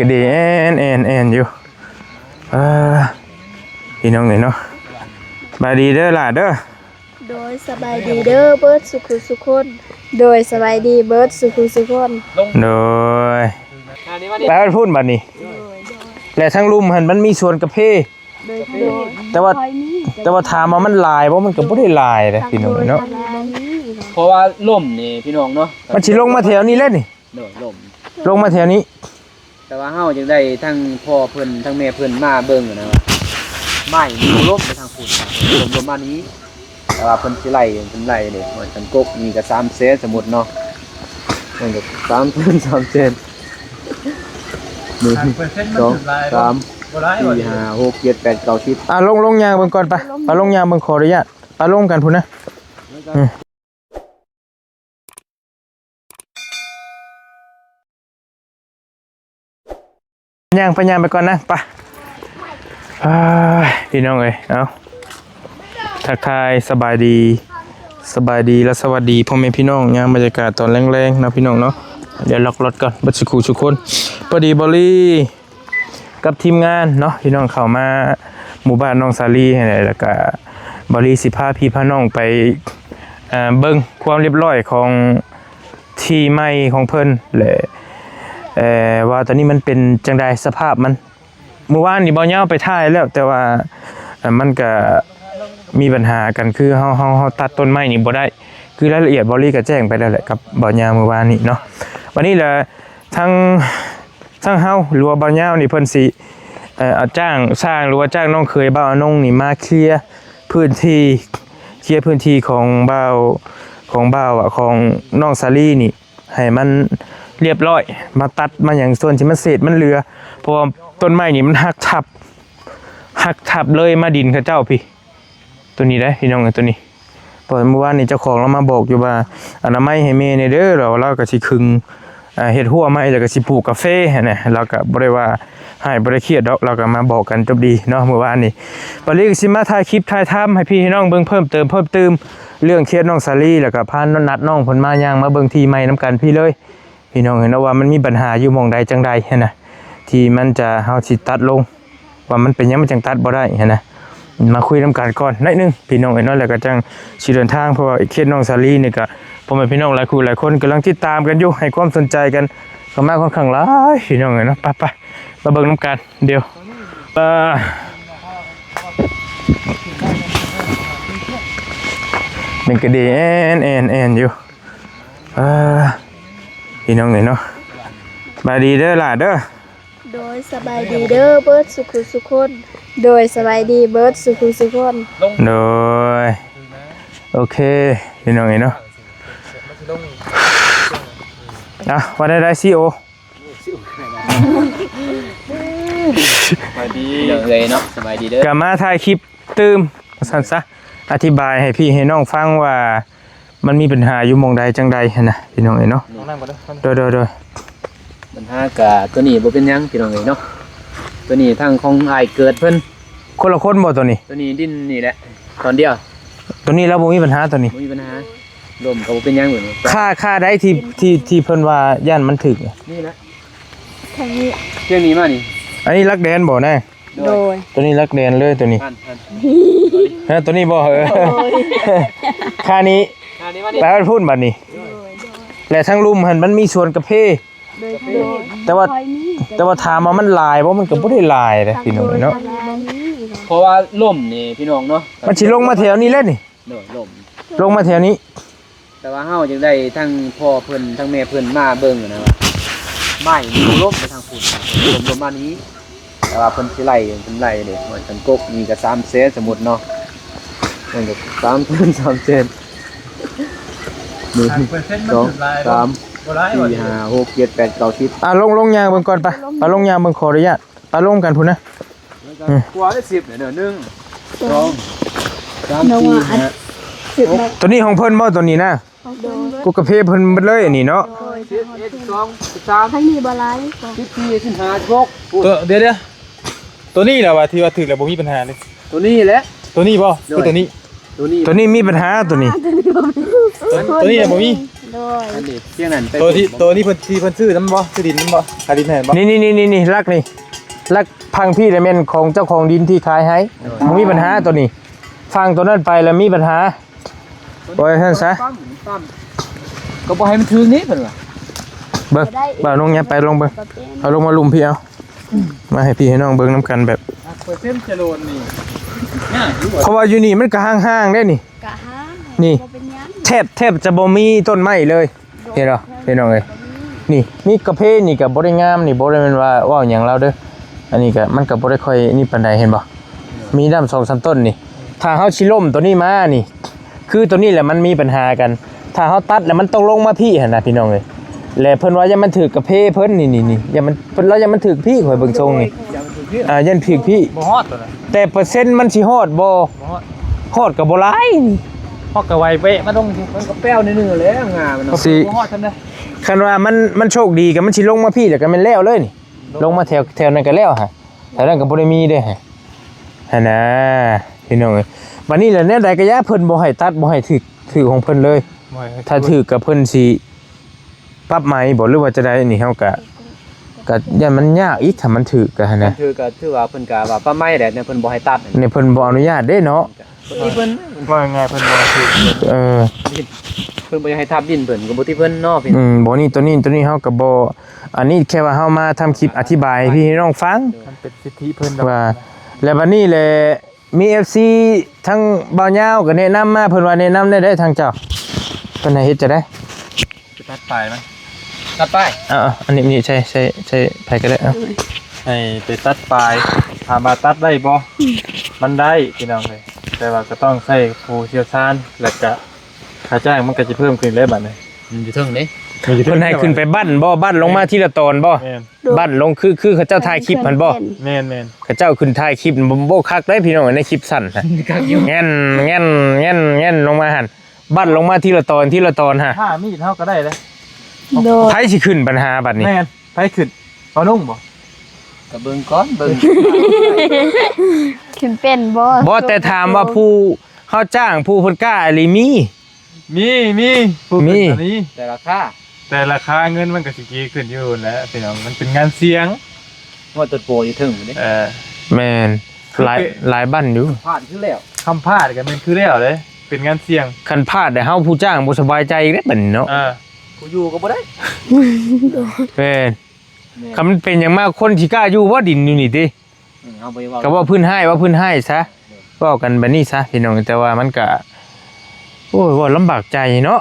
ກະດີແອ່ນໆໆຢູ່. ເອີ ພີ່ນ້ອງເອີຍເນາະ, ສະບາຍດີເດີຫຼ້າເດີ. ໂດຍ ສະບາຍດີເດີເບີດສຸຂູສຸຄົນ. ໂດຍ ສະບາຍດີເບີດສຸຂູສຸຄົນ. ໂດຍ ໄປຮອດພຸ້ນບັດນີ້. ໂດຍ ແລະທາງລຸ່ມຫັ້ນມັນມີສວນກາເຟ. ໂດຍ ໂດຍ ແຕ່ວ່າ ແຕ່ວ່າຖາມວ່າມັນຫຼາຍບໍ່? ມັນກໍບໍ່ໄດ້ຫຼາຍເດ້ພີ່ນ້ອງເອີຍເນາະ, ເພາະວ່າລົມນີ້ພີ່ນ້ອງເນາະ ມັນຊິລົງມາແຖວນີ້ແຫຼະນີ້. ໂດຍ ລົມ ລົງມາແຖວນີ້. ແຕ່ວ່າເຮົາຢາກໄດ້ທັງພໍ່ເພິ່ນທັງແມ່ເພິ່ນມາເບິ່ງນະ ວ່າໄມ້ມັນລົມໄປທາງພຸ້ນ ລົມ ລົມມານີ້. ແຕ່ວ່າເພິ່ນຊິໄລ່ ເພິ່ນໄລ່ເດ້ ວ່າສັນກົກນີ້ກໍສາມແສນ ສົມມຸດເນາະ, ມັນກໍສາມແສນ ສາມແສນ ໜຶ່ງ ສອງ ສາມ ສີ່ ຫ້າ ຫົກ ເຈັດ ແປດ ເກົ້າ ສິບ. ອ່າ ລົງ ລົງຍ່າງເບິ່ງກ່ອນໄປ, ໄປລົງຍ່າງເບິ່ງ ຂໍອະນຸຍາດ ໄປລົງກັນພຸ້ນນະ. ອືມ ຍ່າງໄປ ຍ່າງໄປກ່ອນນະ ໄປ. ເອີຍ ພີ່ນ້ອງເອີຍ ເອົາ ທັກທາຍສະບາຍດີ ສະບາຍດີ ແລະ ສະຫວັດດີພໍ່ແມ່ພີ່ນ້ອງ ຍາມບັນຍາກາດຕອນແລງໆເນາະ ພີ່ນ້ອງເນາະ. ດຽວລັອກລົດກ່ອນ ເບິດສຸຂູສຸຄົນ. ພໍດີບອລລີ ກັບທີມງານເນາະ ພີ່ນ້ອງ ເຂົ້າມາໝູ່ບ້ານນ້ອງສາລີຫັ້ນແຫຼະ, ແລ້ວກະບອລລີຊິພາພີ່ພານ້ອງໄປ ເອີ ເບິ່ງຄວາມລຽບຮ້ອຍຂອງທີ່ໃໝ່ຂອງເພິ່ນ ແລະ ເອີ ວ່າຕອນນີ້ມັນເປັນຈັ່ງໃດສະພາບມັນ. ມື້ວານນີ້ບ່າວຍາວໄປຖ່າຍແລ້ວ ແຕ່ວ່າ ເອີ ມັນກະມີບັນຫາກັນ ຄືເຮົາ ເຮົາ ເຮົາຕັດຕົ້ນໄມ້ນີ້ບໍ່ໄດ້ ຄືລາຍລະອຽດບອລລີກະແຈ້ງໄປແລ້ວແຫຼະກັບບ່າວຍາວມື້ວານນີ້ເນາະ. ບັດນີ້ລະ ທາງ ທາງເຮົາ ຫຼືວ່າບ່າວຍາວນີ້ ເພິ່ນຊິ ເອີ ເອົາຈ້າງຊ່າງ ຫຼືວ່າຈ້າງນ້ອງເຂີຍບ່າວອານົງນີ້ມາເຄລຍພື້ນທີ່ ເຄລຍພື້ນທີ່ຂອງບ່າວ ຂອງບ່າວ ຂອງນ້ອງສາລີນີ້ ໃຫ້ມັນລຽບຮ້ອຍ ມາຕັດມາຫຍັງ ສ່ວນທີ່ມັນເສດມັນເຫຼືອ ເພາະວ່າຕົ້ນໄມ້ນີ້ມັນຫັກທັບ ຫັກທັບເລີຍມາດິນເຂົາເຈົ້າພີ້. ໂຕນີ້ເດ້ພີ່ນ້ອງເອີຍ ໂຕນີ້ ເພາະມື້ວານນີ້ເຈົ້າຂອງລາວມາບອກຢູ່ວ່າ ອະນາໄມໃຫ້ແມ່ແດ່ເດີ ລາວ ລາວກໍຊິຄຶງ ອ່າ ເຮັດຮົ້ວໃໝ່ ແລ້ວກໍຊິປູກກາເຟຫັ້ນນະ. ລາວກໍບໍ່ໄດ້ວ່າຮ້າຍ ບໍ່ໄດ້ຄຽດດອກ ລາວກໍມາບອກກັນຈົບດີເນາະມື້ວານນີ້. ບາດນີ້ກໍຊິມາຖ່າຍຄລິບຖ່າຍທຳໃຫ້ພີ່ໃຫ້ນ້ອງເບິ່ງເພີ່ມເຕີມ ເພີ່ມຕື່ມ ເລື່ອງເຂດນ້ອງສາລີ ແລ້ວກໍພານັດນ້ອງເພິ່ນມາ ຍ່າງມາເບິ່ງທີ່ໃໝ່ນຳກັນພີ້ເລີຍ. ພີ່ນ້ອງເຫັນເນາະວ່າມັນມີບັນຫາຢູ່ໝ່ອງໃດຈັ່ງໃດຫັ້ນນະ ທີ່ມັນຈະ ເຮົາຊິຕັດລົງ ວ່າມັນເປັນຫຍັງມັນຈັ່ງຕັດບໍ່ໄດ້ຫັ້ນນະ. ມາຄຸຍນຳກັນກ່ອນໜ້ອຍໜຶ່ງພີ່ນ້ອງເອີຍເນາະ ແລ້ວກໍຈັ່ງຊິເດີນທາງ ເພາະວ່າເຂດນ້ອງສາລີນີ້ກໍພໍ່ແມ່ພີ່ນ້ອງຫຼາຍຄູ່ຫຼາຍຄົນກຳລັງຕິດຕາມກັນຢູ່ ໃຫ້ຄວາມສົນໃຈກັນເຂົ້າມາຄ່ອນຂ້າງຫຼາຍພີ່ນ້ອງເອີຍເນາະ. ໄປໆ ມາເບິ່ງນຳກັນ ດຽວ ເອີ ມັນກະດີແອ່ນໆໆຢູ່. ອ່າ ພີ່ນ້ອງເອີຍເນາະ ສະບາຍດີເດີຫຼ້າເດີ. ໂດຍ ສະບາຍດີເດີເບີດສຸຂູສຸຄົນ. ໂດຍ ສະບາຍດີເບີດສຸຂູສຸຄົນ. ໂດຍ ໂອເຄ ພີ່ນ້ອງເອີຍເນາະ. ອ່ະ ວ່າໄດ້ໄດ້ຊີໂອ ສະບາຍດີເດີເນາະ ສະບາຍດີເດີ. ກະມາຖ່າຍຄລິບຕື່ມ ວ່າຊັ້ນຊະ ອະທິບາຍໃຫ້ພີ່ໃຫ້ນ້ອງຟັງວ່າ ມັນມີບັນຫາຢູ່ໝ່ອງໃດຈັ່ງໃດຫັ້ນນະ ພີ່ນ້ອງເອີຍເນາະ. ໂດຍໆໆ ບັນຫາກະໂຕນີ້ບໍ່ເປັນຫຍັງພີ່ນ້ອງເອີຍເນາະ. ໂຕນີ້ທາງຂອງອ້າຍເກີດເພິ່ນ ຄົນລະຄົນບໍ່ໂຕນີ້? ໂຕນີ້ດິນນີ້ແຫຼະຕອນດຽວ. ໂຕນີ້ລາວບໍ່ມີບັນຫາໂຕນີ້? ບໍ່ມີບັນຫາ ລົມກໍບໍ່ເປັນຫຍັງເພິ່ນ. ຄ່າ ຄ່າໃດທີ່ ທີ່ ທີ່ເພິ່ນວ່າຢ້ານມັນຖືກນີ້? ນີ້ແຫຼະ ທາງນີ້ ທຽງນີ້ມານີ້. ອັນນີ້ຫຼັກແດນບໍ່ນາ? ໂດຍ ໂດຍ ໂຕນີ້ຫຼັກແດນເລີຍໂຕນີ້. ຮະ ໂຕນີ້ບໍ່? ເອີ ໂດຍ ຄ່ານີ້ ຄ່ານີ້ມານີ້ ໄປຮອດພຸ້ນບັດນີ້. ໂດຍ ໂດຍ ແລະທາງລຸ່ມຫັ້ນມັນມີສວນກາເຟ. ໂດຍ ໂດຍ ແຕ່ວ່າ ແຕ່ວ່າຖາມວ່າມັນຫຼາຍບໍ່? ມັນກໍບໍ່ໄດ້ຫຼາຍເດ້ພີ່ນ້ອງເນາະ ເພາະວ່າລົມນີ້ພີ່ນ້ອງເນາະ ມັນຊິລົງມາແຖວນີ້ແຫຼະນີ້. ໂດຍ ລົມ ລົງມາແຖວນີ້. ແຕ່ວ່າເຮົາຢາກໄດ້ທັງພໍ່ເພິ່ນທັງແມ່ເພິ່ນມາເບິ່ງນະ ວ່າໄມ້ມັນລົມໄປທາງພຸ້ນ ລົມ ລົມມານີ້. ແຕ່ວ່າເພິ່ນຊິໄລ່ ເພິ່ນໄລ່ເດ້ ວ່າສັນກົກນີ້ກໍສາມແສນ ສົມມຸດເນາະ ມັນກໍສາມແສນ ສາມແສນ ໜຶ່ງ ສອງ ສາມ ສີ່ ຫ້າ ຫົກ ເຈັດ ແປດ ເກົ້າ ສິບ. ອ່າ ລົງ ລົງຍ່າງເບິ່ງກ່ອນໄປ ໄປລົງຍ່າງເບິ່ງ ຂໍອະນຸຍາດ ໄປລົງກັນພຸ້ນນະ. ອືມ ກວ່າໄດ້ສິບເດີ ໜຶ່ງ ສອງ ສາມ ສີ່ ຫ້າ ຫົກ. ໂຕນີ້ຂອງເພິ່ນບໍ່ ໂຕນີ້ນະ? ໂດຍ ກົກກາເຟເພິ່ນເບິດເລີຍອັນນີ້ເນາະ. ໂດຍ ສິບເອັດ ສິບສອງ ສິບສາມ ທາງນີ້ບໍ່ຫຼາຍ ສິບສີ່ ສິບຫ້າ ສິບຫົກ. ໂຕ ດຽວໆ ໂຕນີ້ລະວ່າທີ່ວ່າຖືກແລ້ວບໍ່ມີບັນຫາເລີຍ. ໂຕນີ້ແຫຼະ ໂຕນີ້ບໍ່? ໂດຍ ຄືໂຕນີ້ ໂຕນີ້ ໂຕນີ້ມີບັນຫາ ໂຕນີ້ ໂຕ ໂຕນີ້ນະບໍ່ມີ. ໂດຍ ອັນນີ້ ພຽງນັ້ນ ໂຕທີ່ ໂຕນີ້ເພິ່ນ ທີ່ເພິ່ນຊື້ນຳບໍ່? ຊື້ດິນນຳບໍ່? ຂາຍດິນໃຫ້ບໍ່? ນີ້ໆໆໆ ຫຼັກນີ້ ຫຼັກຝັ່ງພີ້ລະແມ່ນຂອງເຈົ້າຂອງດິນທີ່ຂາຍໃຫ້. ບໍ່ມີບັນຫາໂຕນີ້. ຝັ່ງໂຕນັ້ນໄປລະມີບັນຫາ. ບໍ່ໃຫ້ຊັ້ນຊະ ກໍບໍ່ໃຫ້ມັນຖືກນີ້ເພິ່ນວ່າ. ເບິ່ງ ບ່າວນົງຫຍັບໄປ ລົງເບິ່ງ. ເອົາລົງມາລຸ່ມພີ້ ເອົາ ມາໃຫ້ພີ່ໃຫ້ນ້ອງເບິ່ງນຳກັນແບບ ເປີເຊັນຈະໂລນນີ້ຍາກຢູ່ ເພາະວ່າຢູ່ນີ້ມັນກໍຫ່າງໆເດ້ນີ້. ກະຫາງ ນີ້ ບໍ່ເປັນຫຍັງ ແທບ ແທບຈະບໍ່ມີຕົ້ນໄມ້ເລີຍ. ເຫັນບໍ່ພີ່ນ້ອງເອີຍ? ນີ້ ມີກາເຟນີ້ກໍບໍ່ໄດ້ງາມນີ້ ບໍ່ໄດ້ແມ່ນວ່າເວົ້າຫຍັງລາວເດີ. ອັນນີ້ກໍ ມັນກໍບໍ່ໄດ້ຄ່ອຍນີ້ປານໃດ ເຫັນບໍ່? ມີນຳສອງສາມຕົ້ນນີ້. ຖ້າເຮົາຊິລົ້ມໂຕນີ້ມານີ້ ຄືໂຕນີ້ແຫຼະມັນມີບັນຫາກັນ. ຖ້າເຮົາຕັດແລ້ວມັນຕ້ອງລົງມາພີ້ຫັ້ນນະພີ່ນ້ອງເອີຍ. ແລະເພິ່ນວ່າຢ້ານມັນຖືກກາເຟເພິ່ນ ນີ້ໆໆ ຢ້ານມັນ ເພິ່ນ ລາວຢ້ານມັນຖືກພີ້ ຂ້ອຍເບິ່ງຊົງນີ້ ຢ້ານມັນຖືກພີ້ ອ່າ ຢ້ານຖືກພີ້ ບໍ່ຮອດໂຕນັ້ນ. ແຕ່ເປີເຊັນມັນຊິຮອດບໍ່? ບໍ່ຮອດ ຮອດກໍບໍ່ຫຼາຍ. ຮອດກໍໄວແວະມາລົງ ມັນກໍແປ້ວໜ້ອຍໜຶ່ງແຫຼະ ງາມັນ ຊິ ບໍ່ຮອດຊັ້ນເດ້. ຄັນວ່າມັນ ມັນໂຊກດີກໍມັນຊິລົງມາພີ້ ແລ້ວກໍແມ່ນແລ້ວເລີຍນີ້. ລົງມາແຖວ ແຖວນັ້ນກໍແລ້ວຫະ ແຖວນັ້ນກໍບໍ່ໄດ້ມີເດ້ຫະ ຫັ້ນນະພີ່ນ້ອງເອີຍ. ບັດນີ້ລະແນວໃດກໍຢ່າ ເພິ່ນບໍ່ໃຫ້ຕັດ ບໍ່ໃຫ້ຖືກ ຖືກຂອງເພິ່ນເລີຍ. ບໍ່ໃຫ້ ຖ້າຖືກກໍເພິ່ນຊິປັບໃໝບໍ່ ຫຼືວ່າຈັ່ງໃດ? ນີ້ເຮົາກໍ ກໍຢ້ານມັນຍາກອີກ ຖ້າມັນຖືກກໍຫັ້ນນະ. ຖືກກໍຖືວ່າເພິ່ນກໍວ່າປັບໃໝແຫຼະ ແນວເພິ່ນບໍ່ໃຫ້ຕັດ ນີ້ເພິ່ນບໍ່ອະນຸຍາດເດ້ເນາະ. ບໍ່ຕິເພິ່ນ ວ່າງ່າຍໆ ເພິ່ນບໍ່ໃຫ້ຖືກ ເອີ ເພິ່ນບໍ່ຢາກໃຫ້ທັບດິນເພິ່ນ ກໍບໍ່ຕິເພິ່ນເນາະ. ອືມ ບໍ່ ນີ້ ໂຕນີ້ ໂຕນີ້ເຮົາກໍບໍ່ ອັນນີ້ແຄ່ວ່າເຮົາມາທຳຄລິບອະທິບາຍໃຫ້ພີ່ໃຫ້ນ້ອງຟັງ ມັນເປັນສິດທິເພິ່ນ ວ່າ ແລ້ວບັດນີ້ແຫຼະ ມີເອັຟຊີທາງບ່າວຍາວກໍແນະນຳມາ ເພິ່ນວ່າແນະນຳແນວໃດທາງເຈົ້າ ເພິ່ນໃຫ້ເຮັດຈັ່ງໃດ? ໄປຕັດປາຍມັນ ຕັດປາຍ ເອົາໆ ອັນນີ້ ນີ້ໃສ່ ໃສ່ ໃສ່ໃຜກໍໄດ້ ເອົາ ໃຫ້ໄປຕັດປາຍ. ຖາມວ່າຕັດໄດ້ບໍ່? ມັນໄດ້ພີ່ນ້ອງເອີຍ ແຕ່ວ່າກໍຕ້ອງໃຊ້ຜູ້ຊ່ຽວຊານ ແລ້ວກະຄ່າຈ້າງມັນກໍຈະເພີ່ມຂຶ້ນແລ້ວບັດນີ້. ມັນຢູ່ເທິງເດ້ ມັນຢູ່ເທິງ ເພິ່ນໃຫ້ຂຶ້ນໄປບັ້ນບໍ່? ບັ້ນລົງມາທີລະຕອນບໍ່? ແມ່ນ ບັ້ນລົງ ຄື ຄືເຂົາເຈົ້າຖ່າຍຄລິບຫັ້ນບໍ່? ແມ່ນໆ ເຂົາເຈົ້າຂຶ້ນຖ່າຍຄລິບ ບໍ່ ບໍ່ຄັກເດ້ພີ່ນ້ອງ ໃນຄລິບສັ້ນນະ ແງ່ນ ແງ່ນ ແງ່ນ ແງ່ນລົງມາຫັ້ນ ບັ້ນລົງມາທີລະຕອນ ທີລະຕອນຫະ. ຖ້າມີດເຮົາກໍໄດ້ເດ້ ໂດຍ ໃຜຊິຂຶ້ນບັນຫາບັດນີ້? ແມ່ນ ໃຜຂຶ້ນ? ເອົານຸ່ງບໍ່? ກໍເບິ່ງກ່ອນ ເບິ່ງ ຂຶ້ນເປັນບໍ່? ບໍ່ ແຕ່ຖາມວ່າຜູ້ເຮົາຈ້າງ ຜູ້ເພິ່ນກ້າອີ່ຫຼີມີ? ມີ ມີ ຜູ້ຂຶ້ນກໍມີ ແຕ່ລາຄາ ແຕ່ລາຄາເງິນມັນກໍຊິກີຂຶ້ນຢູ່ຫັ້ນແຫຼະພີ່ນ້ອງ ມັນເປັນງານສ່ຽງ. ຮອດຕົ້ນໂປຢູ່ເທິງພຸ້ນເດ້. ເອີ ແມ່ນ ຫຼາຍ ຫຼາຍບັ້ນຢູ່. ພາດຄືແລ້ວ ຄຳພາດກໍແມ່ນຄືແລ້ວເດ້ ເປັນງານສ່ຽງ. ຄັນພາດແລ້ວເຮົາຜູ້ຈ້າງບໍ່ສະບາຍໃຈອີກເດ້ບັດນີ້ເນາະ. ເອີ ຜູ້ຢູ່ກໍບໍ່ໄດ້. ແມ່ນ ແມ່ນ ຄັນມັນເປັນຫຍັງມາ ຄົນຊິກ້າຢູ່ບໍ່ ດິນຢູ່ນີ້ຕິ? ເອີ ເຮົາບໍ່ໄດ້ເວົ້າ ກໍເວົ້າພື້ນຮ້າຍ ເວົ້າພື້ນຮ້າຍຊະ ເວົ້າກັນແບບນີ້ຊະພີ່ນ້ອງ. ແຕ່ວ່າມັນກະ ໂອ້ຍ ເວົ້າລຳບາກໃຈເນາະ.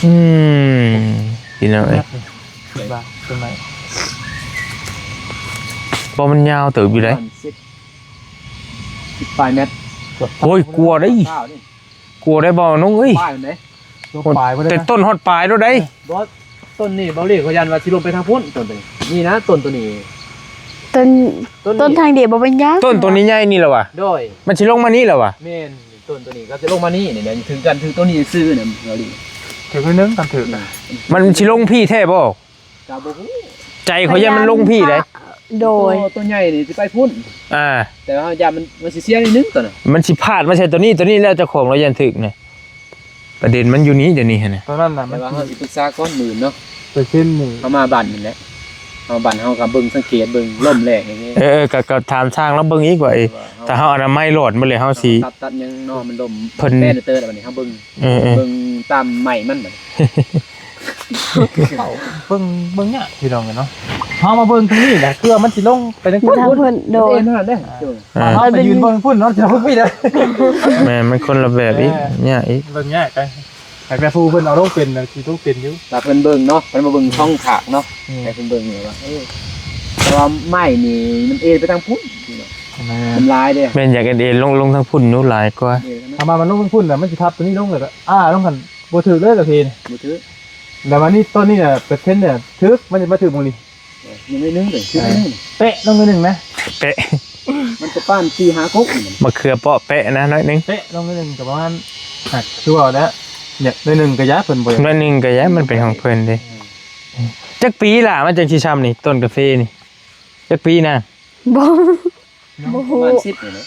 ອືມ ພີ່ນ້ອງເອີຍ ເປັນວ່າ ເປັນໄງ ບໍ່ ມັນຍາວເຕີບຢູ່ເດ້. ປະມານສິບ ສິບປາຍແມັດ. ໂອ້ຍ ກວ່າເດ້ ກວ່າໄດ້ບໍ່ນ້ອງເອີຍ? ປາຍເດ້ ແຕ່ຕົ້ນຮອດປາຍໂລດໄດ໋. ບໍ່ ຕົ້ນນີ້ເບົາຫຼີກເຂົາຢ້ານວ່າຊິລົງໄປທາງພຸ້ນ ຕົ້ນນີ້ ນີ້ນະ ຕົ້ນໂຕນີ້ ຕົ້ນ ຕົ້ນນີ້ ຕົ້ນທາງດຽວບໍ່ເປັນຫຍັງ. ຕົ້ນໂຕນີ້ໃຫຍ່ນີ້ລະຫວາ? ໂດຍ ມັນຊິລົງມານີ້ລະຫວາ? ແມ່ນ ຕົ້ນໂຕນີ້ກໍຊິລົງມານີ້ ນີ້ນະ ຖືກກັນ ຖືກໂຕນີ້ຊື່ນະ ເບົາຫຼີກ ຖືກໜ້ອຍໜຶ່ງ ຄັນຖືກນະ. ມັນຊິລົງພີ້ແທ້ບໍ່? ກໍບໍ່ຮູ້ ໃຈຂ້ອຍຢ້ານມັນລົງພີ້ໄດ໋. ໂດຍ ໂຕ ໂຕໃຫຍ່ນີ້ຊິໄປພຸ້ນ ອ່າ ແຕ່ວ່າເຮົາຢ້ານມັນ ມັນຊິສ່ຽງໜ້ອຍໜຶ່ງໂຕນັ້ນ ມັນຊິພາດມາໃສ່ໂຕນີ້ ໂຕນີ້ແລ້ວເຈົ້າຂອງລາວຢ້ານຖືກນະ. ປະເດັນມັນຢູ່ນີ້ ດຽວນີ້ຫັ້ນນະ ຕອນນັ້ນນະ ແຕ່ວ່າເຮົາຊິປຶກສາກ່ອນມື້ອື່ນເນາະ ເປີເຊັນນີ້ ເຮົາມາບ້ານນີ້ແຫຼະ ເຮົາບ້ານເຮົາກໍເບິ່ງສັງເກດເບິ່ງລົມແລງ. ເອີໆ ກໍ ກໍຖາມຊ່າງລາວເບິ່ງອີກວ່າ ເອີ ຖ້າເຮົາອະນາໄມຫຼອດໝົດແລ້ວ ເຮົາຊິຕັດ ຕັດຫຍັງເນາະ ມັນລົມ ເພິ່ນແມ່ນເຕີດບັດນີ້ ເຮົາເບິ່ງ ເອີໆ ເບິ່ງຕາມໄມ້ມັນບັດນີ້. ເບິ່ງ ເບິ່ງຍາກພີ່ນ້ອງເອີຍເນາະ. ເຮົາມາເບິ່ງທາງນີ້ນະ ເພື່ອມັນຊິລົງໄປທາງພຸ້ນ ທາງພຸ້ນ. ໂດຍ ເອີ ເຮົາໄປຢືນເບິ່ງພຸ້ນເນາະ ຊິເບິ່ງພີ້ເດີ. ແມ່ນ ມັນຄົນລະແບບອີກ ເອີ ຍາກອີກ ເບິ່ງຍາກໄດ໋. ໃຫ້ແມ່ຜູ້ເພິ່ນເອົາລົງເປັນນະ ຊິລົງເປັນຢູ່ ຖ້າເພິ່ນເບິ່ງເນາະ ເພິ່ນມາເບິ່ງຊ່ອງຂາກເນາະ. ອືມ ໃຫ້ເພິ່ນເບິ່ງວ່າ ເອີ ແຕ່ວ່າໄມ້ນີ້ມັນເອນໄປທາງພຸ້ນພີ່ນ້ອງ. ແມ່ນ ມັນຫຼາຍເດ້ ແມ່ນ ຢາກເອນໆ ລົງ ລົງທາງພຸ້ນຢູ່ ຫຼາຍກວ່າ. ເອີ ຖ້າມາມັນລົງທາງພຸ້ນນະ ມັນຊິທັບຕົວນີ້ລົງ ແລ້ວກໍ ອ່າ ລົງຫັ້ນ ບໍ່ຖືກເລີຍລະພີນີ້ ບໍ່ຖືກ. ແລ້ວມານີ້ຕົ້ນນີ້ນະ ເປີເຊັນນີ້ຖືກ ມັນຈະມາຖືກໝ່ອງນີ້ ເອີ ຍັງໜ້ອຍໜຶ່ງເດ້ ເອີ ເປັະລົງໜ້ອຍໜຶ່ງນະ ເປະ ມັນປະມານສີ່ຫ້າກົກ. ມະເຂືອເປາະແປະນະ ໜ້ອຍໜຶ່ງ ເປະລົງໜ້ອຍໜຶ່ງ ກໍປະມານ ຄືວ່າແລ້ວ ໜ້ອຍໜຶ່ງກໍຢ່າ ເພິ່ນບໍ່ ໜ້ອຍໜຶ່ງກໍຢ່າ ມັນເປັນຂອງເພິ່ນເດ້. ເອີ ຈັກປີລະມັນຈັ່ງຊິຊ່ຳນີ້ ຕົ້ນກາເຟນີ້ ຈັກປີນະ? ບໍ່ ບໍ່ຮູ້ ປະມານສິບນີ້ແຫຼະ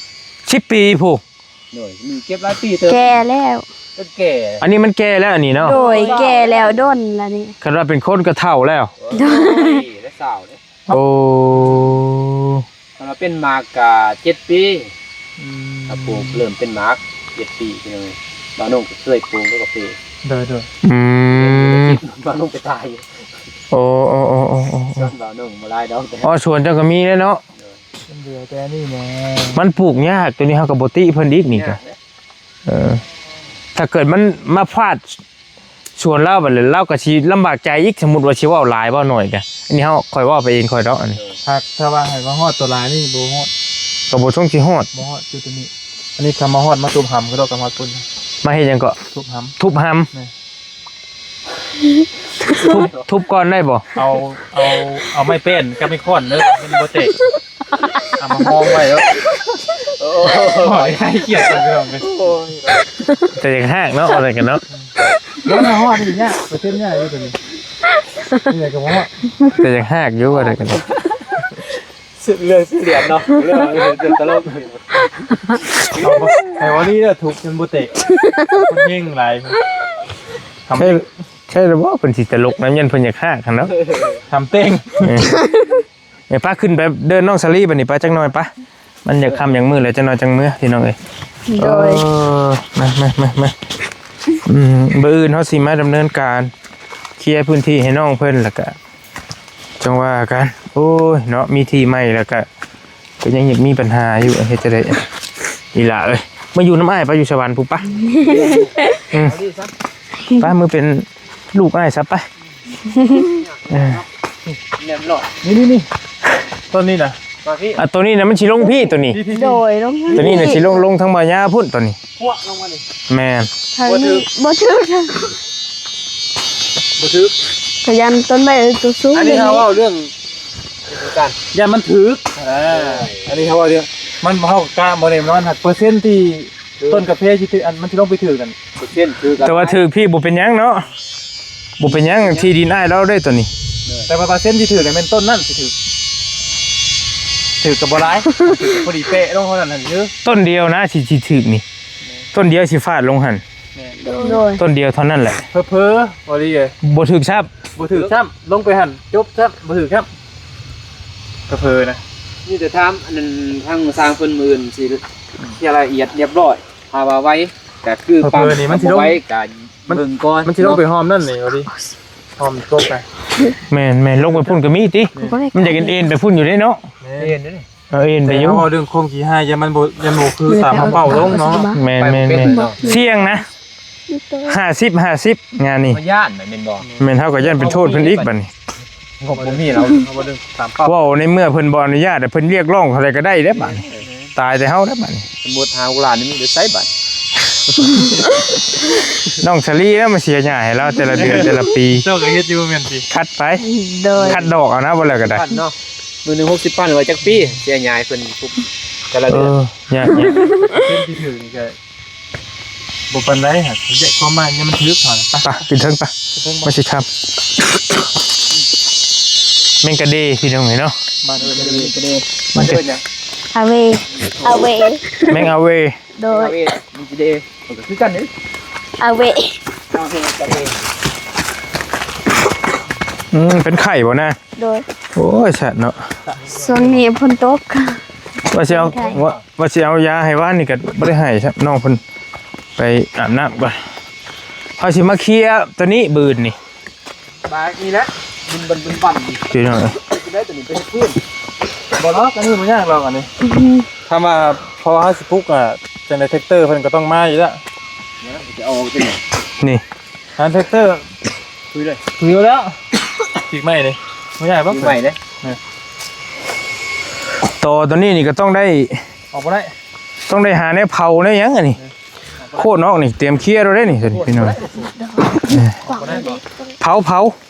ສິບປີພຸ້ນ. ໂດຍ ມັນເກັບຫຼາຍປີເຕີບ ແກ່ແລ້ວ ເປັນແກ່ ອັນນີ້ມັນແກ່ແລ້ວອັນນີ້ເນາະ ໂດຍ ແກ່ແລ້ວ ດົນລະນີ້ ຄັນວ່າເປັນຄົນກໍເຖົ້າແລ້ວ ໂດຍ ແລ້ວສາວເດ້ ໂອ້ ຄັນວ່າເປັນໝາກກະເຈັດປີ ອືມ ຖ້າປູກເລີ່ມເປັນໝາກເຈັດປີ ພີ່ນ້ອງເອີຍ ບ່າວນົງກໍເຄີຍປູກແລ້ວກາເຟ ໂດຍໆ ອືມ ບ່າວນົງໄປຖ່າຍຢູ່ ໂອ້ ໂອ້ ໂອ້ ໂອ້ ໂອ້ ສວນບ່າວນົງບໍ່ຫຼາຍດອກ ອໍ ສວນເຈົ້າກໍມີແລ້ວເນາະ ໂດຍ ມັນເຫຼືອແຕ່ອັນນີ້ແຫຼະ ມັນປູກຍາກ ໂຕນີ້ເຮົາກໍບໍ່ຕິເພິ່ນອີກນີ້ກໍ ຍາກເດ້ ເອີ ຖ້າເກີດມັນມາພາດ ສວນລາວບັດນີ້ ລາວກໍຊິລຳບາກໃຈອີກ ສົມມຸດວ່າຊິເວົ້າຫຼາຍເວົ້າໜ້ອຍກະ ອັນນີ້ເຮົາ ຂ້ອຍເວົ້າໄປເອງຂ້ອຍດອກ ອັນນີ້ ຫາກຖ້າວ່າໃຫ້ມາຮອດຕົວຫຼາຍນີ້ບໍ່ຮອດ ກໍບໍ່ຊົງຊິຮອດ ບໍ່ຮອດຈຸດນີ້ ອັນນີ້ຄັນມາຮອດ ມາທຸບຫຳກະດອກ ກັນຮອດພຸ້ນ ມາເຮັດຫຍັງເກາະ ທຸບຫຳ ທຸບຫຳ ແມ່ນ ທຸບ ທຸບກ່ອນໄດ້ບໍ່? ເອົາ ເອົາ ເອົາໄມ້ແປ້ນກັບໄມ້ຄ້ອນເດີ ມັນບໍ່ແຕກ ເອົາມາຮອງໄວ້ເດີ ໂອ້ຍ ໃຫ້ກຽດກັນພີ່ນ້ອງເອີຍ ໂອ້ຍ ແຕ່ຢາກຮາກເນາະ ວ່າຊັ້ນກັນເນາະ ບໍ່ຮອດນີ້ຍາກ ເປີເຊັນຍາກຢູ່ຕົວນີ້ ນີ້ແຫຼະກໍບໍ່ຮອດ ແຕ່ຢາກຮາກຢູ່ ວ່າຊັ້ນກັນເນາະ ເລື່ອງຊິຫຼຽນເນາະ ເລື່ອງ ເລື່ອງຕະຫຼົກ ເອົາບໍ່ ໃຫ້ວ່ານີ້ເດີ ທຸບຈົນບໍ່ແຕກ ມັນແຮງຫຼາຍ ໃຊ່ ໃຊ່ແລ້ວບໍ່ ເພິ່ນຊິຕະຫຼົກນຳ ຢ້ານເພິ່ນຢາກຮາກຫັ້ນເນາະ ທຳແຕ່ງ ເອີ ເອີ ໄປ ຂຶ້ນໄປເດີນນ້ອງສາລີບັດນີ້ ໄປຈັກໜ່ອຍ ໄປ ມັນຢາກຄ່ຳຢາກມືດແລ້ວ ຈັກໜ່ອຍຈັ່ງເມືອ ພີ່ນ້ອງເອີຍ ໂດຍ ເອີ ມາ ມາ ມາ ມາ ອືມ ມື້ອື່ນເຮົາຊິມາດຳເນີນການເຄຍພື້ນທີ່ໃຫ້ນ້ອງເພິ່ນ ແລ້ວກະຈັ່ງວ່າກັນ ໂອ້ຍເນາະ ມີທີ່ໃໝ່ແລ້ວກະ ກໍຍັງຢາກມີບັນຫາຢູ່ ເຮັດຈັ່ງໃດອີ່ຫຼ້າເອີຍ ມາຢູ່ນຳອ້າຍໄປ ຢູ່ສະຫວັນພຸ້ນປະ ອືມ ໄປ ມາເປັນລູກອ້າຍຊະໄປ ເອີ ນີ້ໆໆ ຕົ້ນນີ້ນະ ມາພີ້ ອ່ະ ໂຕນີ້ນະ ມັນຊິລົງພີ້ໂຕນີ້ ໂດຍ ລົງ ໂຕນີ້ນະຊິລົງ ລົງທາງບ່າຍາພຸ້ນໂຕນີ້ ພວກລົງມານີ້ ແມ່ນ ທາງນີ້ບໍ່ຖືກ ບໍ່ຖືກ ບໍ່ຖືກ ກະຢ້ານຕົ້ນໄມ້ໂຕສູງ ອັນນີ້ເຮົາເວົ້າເລື່ອງ ຢ້ານມັນຖືກ ອ່າ ອັນນີ້ເຮົາວ່າເລື່ອງ ມັນ ເຮົາກະບໍ່ແນ່ນອນ ຫາກເປີເຊັນທີ່ ຄື ຕົ້ນກາເຟຊິຖືກ ອັນມັນຊິລົງໄປຖືກນັ້ນ ເປີເຊັນຄືກັນ ແຕ່ວ່າຖືກພີ້ບໍ່ເປັນຫຍັງເນາະ ບໍ່ເປັນຫຍັງ ທີ່ດິນອ້າຍລາວເດ້ໂຕນີ້ ແຕ່ວ່າເປີເຊັນທີ່ຖືກນີ້ແມ່ນຕົ້ນນັ້ນຊິຖືກ ຖືກກໍບໍ່ຫຼາຍ ພໍດີເປະລົງເທົ່ານັ້ນຫັ້ນ ຕົ້ນດຽວນະ ຊິ ຊິຖືກນີ້ ຕົ້ນດຽວຊິຟາດລົງຫັ້ນ ແມ່ນ ໂດຍ ໂດຍ ຕົ້ນດຽວເທົ່ານັ້ນແຫຼະ ເຜີໆ ບໍ່ດີເອີຍ ບໍ່ຖືກຊ້ຳ ບໍ່ຖືກຊ້ຳ ລົງໄປຫັ້ນຈົບຊ້ຳ ບໍ່ຖືກຊ້ຳ ກະເຜີນະ ມີແຕ່ຖາມອັນນັ້ນ ທາງຊ່າງເພິ່ນ ມື້ອື່ນຊິເຄຍລະອຽດລຽບຮ້ອຍ ຖ້າວ່າໄວກະຄືປ້ຳ ເຜີໆນີ້ມັນຊິລົງ ໄວກະ ມັນ ເບິ່ງກ່ອນ ມັນຊິລົງໄປ ເນາະ ຫ້ອມນັ້ນນີ້ ບໍ່ດີ ຫ້ອມກົກນະ ແມ່ນໆ ລົງໄປພຸ້ນກໍມີຕິ ມັນຢາກເອັນໆ ໄປພຸ້ນຢູ່ເດ້ເນາະ ແມ່ນ ເອັນເດ້ ເອີ ເອັນໄປຢູ່ ເຮົາເວົ້າເລື່ອງຄວາມຂີ້ຮ້າຍ ຢ້ານມັນບໍ່ ຢ້ານບໍ່ຄືຕາມເຮົາເວົ້າລົງເນາະ ແມ່ນໆໆ ສ່ຽງນະ ຫ້າສິບ ຫ້າສິບ ງານນີ້ ຢ້ານແມ່ນບໍ່ ແມ່ນ ເຮົາກໍຢ້ານເປັນໂທດເພິ່ນອີກບັດນີ້ ງົບບໍ່ມີແລ້ວ ເຮົາບໍ່ໄດ້ຕາມເປົ້າ ເວົ້າໃນເມື່ອເພິ່ນບໍ່ອະນຸຍາດ ເພິ່ນຮຽກຮ້ອງເທົ່າໃດກໍໄດ້ເດ້ບັດນີ້ ຕາຍແຕ່ເຮົາແລ້ວບັດນີ້ ສົມມຸດຫ້າຫົກລ້ານນີ້ມັນໄປໃສບັດ ນ້ອງສາລີແລ້ວມາເສຍຫຍ້າໃຫ້ລາວແຕ່ລະເດືອນແຕ່ລະປີ ເຈົ້າກໍເຮັດຢູ່ແມ່ນຕິ ຄັດໄປ ໂດຍ ຄັດດອກເອົານະ ບໍ່ແລ້ວກໍໄດ້ ພັນເນາະ ມື້ໜຶ່ງຫົກສິບພັນ ວ່າຈັກປີ ເສຍຫຍ້າໃຫ້ເພິ່ນທຸກແຕ່ລະເດືອນ ເອີ ຍາກໆ ເປັນທີ່ຖືກນີ້ກໍ ບໍ່ປານໃດຫາກ ແຍກຄວາມໝາຍຍັງມັນຖືກເທົ່ານັ້ນ ໄປ ໄປ ຂຶ້ນເທິງໄປ ຂຶ້ນເທິງ ມັນຊິຄ່ຳ ແມງກະເດ ພີ່ນ້ອງເອີຍເນາະ ບ້ານເອີ້ນແມງກະເດ ມັນເອີ້ນຫຍັງ ອາເວ ອາເວ ແມງອາເວ ໂດຍ ອາເວ ແມງກະເດ ມັນກໍຄືກັນເດ້ ອາເວ ອາເວ ອາເວ ອືມ ເປັນໄຂ້ບໍ່ນະ? ໂດຍ ໂອ້ຍ ສະເນາະ ຊ່ວງນີ້ຝົນຕົກ ວ່າຊິເອົາ ວ່າ ວ່າຊິເອົາຢາໃຫ້ວານນີ້ກໍບໍ່ໄດ້ໃຫ້ຊ້ຳ ນ້ອງເພິ່ນໄປອາບນ້ຳກ່ອນ ເຮົາຊິມາເຄຍຕົວນີ້ບືນນີ້ ບາດນີ້ແຫຼະ ບຶນບັນ ບຶນບັນນີ້ ພີ່ນ້ອງເອີຍ ຊິໄດ້ຕົວນີ້ໄປເຮັດພື້ນ ບໍ່ດອກ ອັນນີ້ບໍ່ຍາກດອກ ອັນນີ້ ອືມ ຖ້າວ່າພໍເຮົາຊິປຸກ ອ່າ ຈັ່ງໃດແທັກເຕີເພິ່ນກໍຕ້ອງມາຢູ່ແລ້ວ ຈະເອົາອອກຈັ່ງໃດ ນີ້ ຫາແທັກເຕີ ຄຸຍເລີຍ ຄຸຍແລ້ວ ປີກໃໝ່ເດ້ ບໍ່ຍາກດອກ ປີກໃໝ່ເດ້ ຕໍ່ຕົວນີ້ນີ້ກໍຕ້ອງໄດ້ ອອກບໍ່ໄດ້ ຕ້ອງໄດ້ຫາແນວເຜົາແນວຫຍັງອັນນີ້ ໂຄດນອກນີ້ ຕຽມເຄຍໂລດເດ້ນີ້ ພີ່ນ້ອງ ເຜົາ ເຜົາ